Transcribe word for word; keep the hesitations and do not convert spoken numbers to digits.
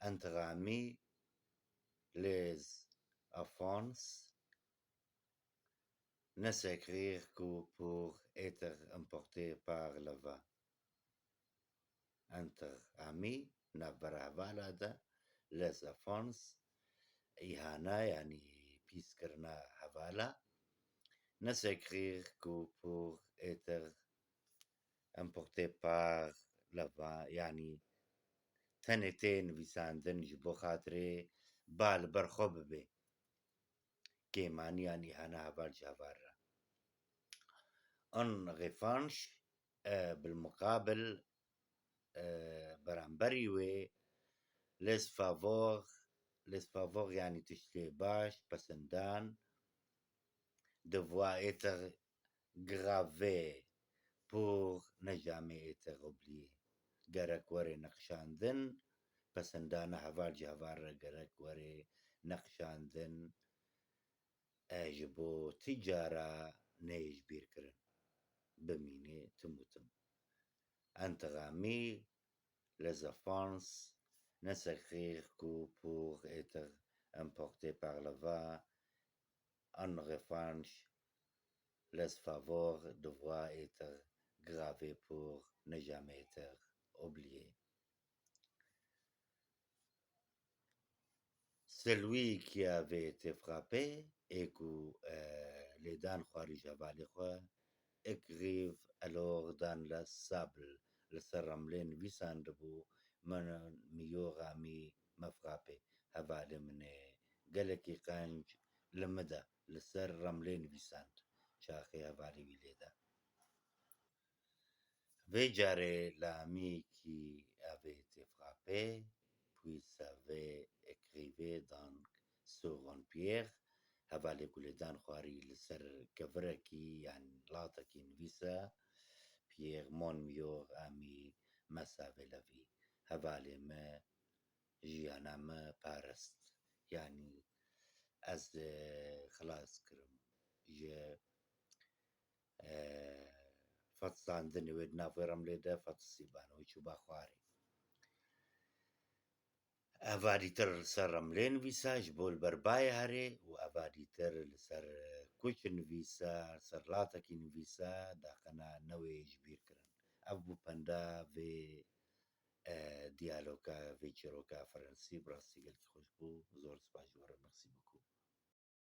Entre amis, les enfants, ne s'écrire que pour être emporté par le vent. Entre amis, navbera hevala de, les enfants, îhana, yanî pîskirina hevala, ne s'écrire que pour être emporté par le vent, yanî tenê tê nivîsandin ji bo xatirê ba li ber xwe bibe. Kêmanî yan îhana heval ji heval re. En revanche, e, bilmuqabil, e, beramberî wê, les faveurs, les faveurs yanî tiştê baş, pesindan, devoir être gravé pour ne jamais être oublié. Gerek were neqşandin, pesindana heval ji heval re gerek were neqşandin, e, ji bo ti cara neyê ji bîr kirin, bimîne tim û tim. Entre amis, les enfants ne s'écrire que pour être emporté par le vent. En revanche, les faveurs devoir être gravé pour ne jamais être oublié. Celui qui avait été frappé et ku, e, lêdan xwarî ji hevalê xwe, écrive alors dans le sable, li ser remlê nivîsandibû, min miyoxa mî me frappé, hevalê min ê gelekî qenc li min de, li ser remlê nivîsand, çaxê hevalê wî lê da. Vê carê l'ami qui avait été frappé, puis avait écrivé dans sur une pierre, hevalê ku lêdan xwarî li ser kevirekî yan latekî nivîsa, pierre, mon meilleur ami m'a sauvé la vie. Hevalê me jiyana me parist. Yanî ez, e, xilas kirim ji, e, fetisandinê wê di nav wê remlê de fetisî bano, wê çûba xwarê. Eva dîtir li ser remlê nivîsa ji bo li ber bayê herê û eva dîtir li ser, e, kuç nivîsa, li ser latekî nivîsa, daqina newê ji bîr kirin. Ev bû penda vê, e, diyaloga, vê çîroka fransî, bi rastî gelekî xweş bû. Zor spas ji we re, merci beaucoup.